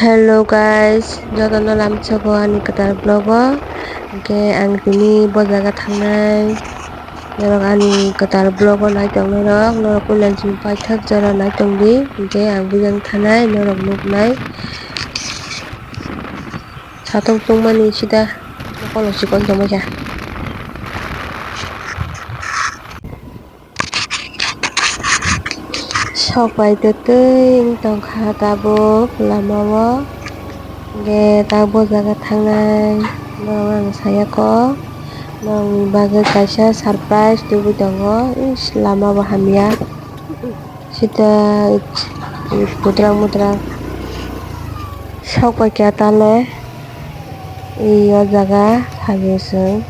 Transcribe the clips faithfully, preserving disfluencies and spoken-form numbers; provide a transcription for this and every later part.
Hello guys, jotono lamsogo ani kwtal vlog o. Hwnkhe ang tini bo jaga thangnai. Norok ani kwtal vlog o nai tong norok, norok puila chini paithak jora nai tong di. Hwnkhe ang bujang thanai norok nuknai. Satung tungmani sida mokolo chikon tongmani kha. Sok bai twi twi wng tongkha tabuk lama o. Hwnkhe tabuk bo jaga thangnai norok ang saya kho. Norokni bagwi kaisa surprise tubui tongo. Ish, lama bo hamya. Sida budrang mudrang sok bai kha tale. I o jaga phaio chwng.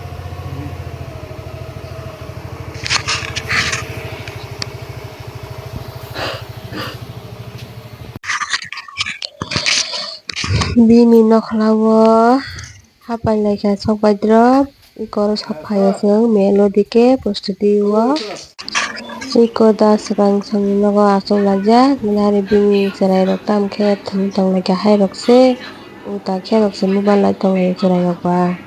Bini nokhla o hapai laikha sok bai drop. Iko oro sok phaio chwng melo dike prostuti o. Iko da swkang songni nogo achuk laijak, nari bini chwrai rok tamo khe thwng tong laikha hai rok se, uta khe rok se mobile nai tong laio chwrai rok ba.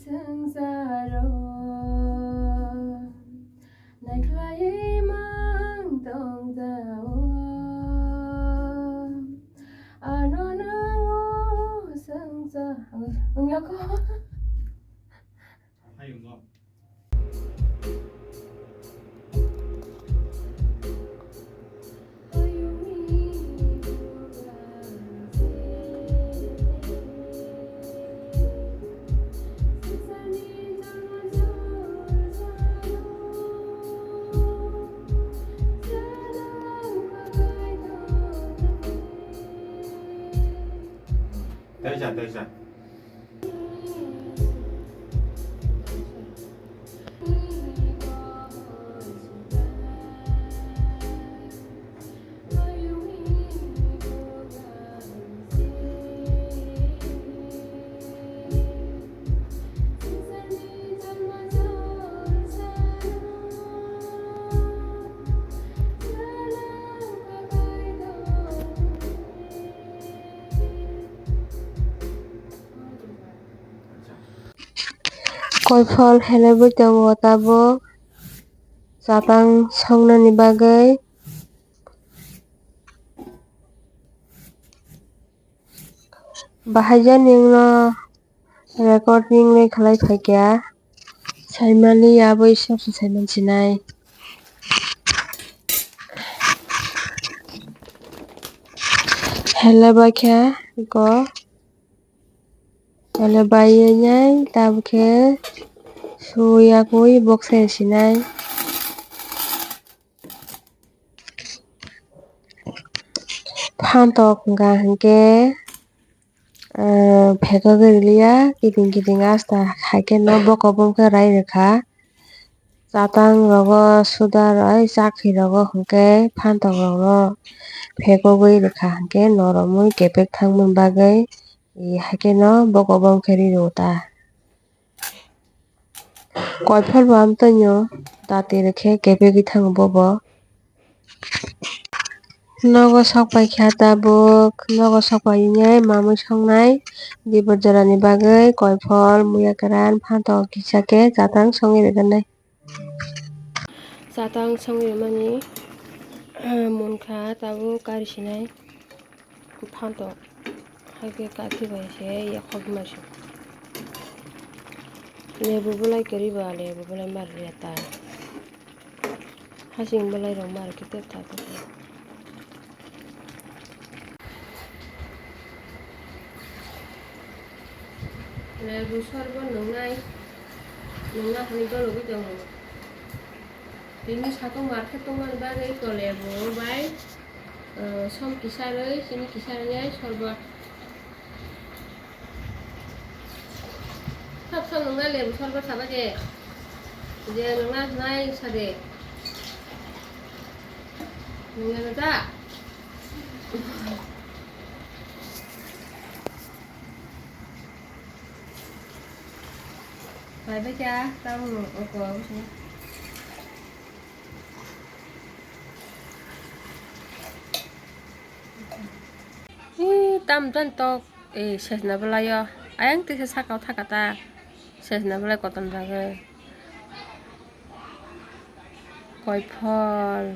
Swngcharo naikhlaiwi mang tongjago. Ano nang o swngcha-, wngya kho. Teisa, teisa. Koiphol helebwi tongo tabuk chatang songnani bagwi. Bahai jani wngno recording le khlai phaikha, saimani abo isor se saiman sinai. Hele baikha iko. Tole bai ye nai tabukhe sui yakui bokse sinai. Phantok wngkha hinkhe, ah, phekogwi rwliya, kiting kiting asta haikhe no bokobom khe rai rwkha. Chatang rogo suda rok, ai chakhi rogo hinkhe phantok rokno phekogwi rwkha hinkhe noromwi kepek thangmani bagwi. Haikhe no bokobom khe ri rw ta. Koiphol bo amtwino dati rwkhe kepegwi thango bobo. Nogo sok paikha tabuk, nogo sok painai mamwi songnai dibor jorani bagwi koiphol, muya kwran, phantok kisa khe chatang songwi rwgwlai. Chatang songwi rwmani munkha tabuk kari sinai phantok, haikhe kathi bai se yakhogwi maisu. Lebu bolai kwrwi ba, lebu bolai mar ya ta. Hasing bolai rok mar khe tep ta tep. Lebu sorbo nwngnai, nungna hwnwi dologwi tongo. Tini satung market tongmani bagwi to lebu bai Som kisa rwi, chini kisa rwi nai sorbo. Sab sab nungna lebu sorbo saba je. Je nungna nai sade. Nungna na ta. Bai bai kya, tamo oko. Ih, tam jan tok, eh, sejna bwlaio. Ayang tisa sakao thaka ta. Sejna bwlai koton bagwi. Koiphol.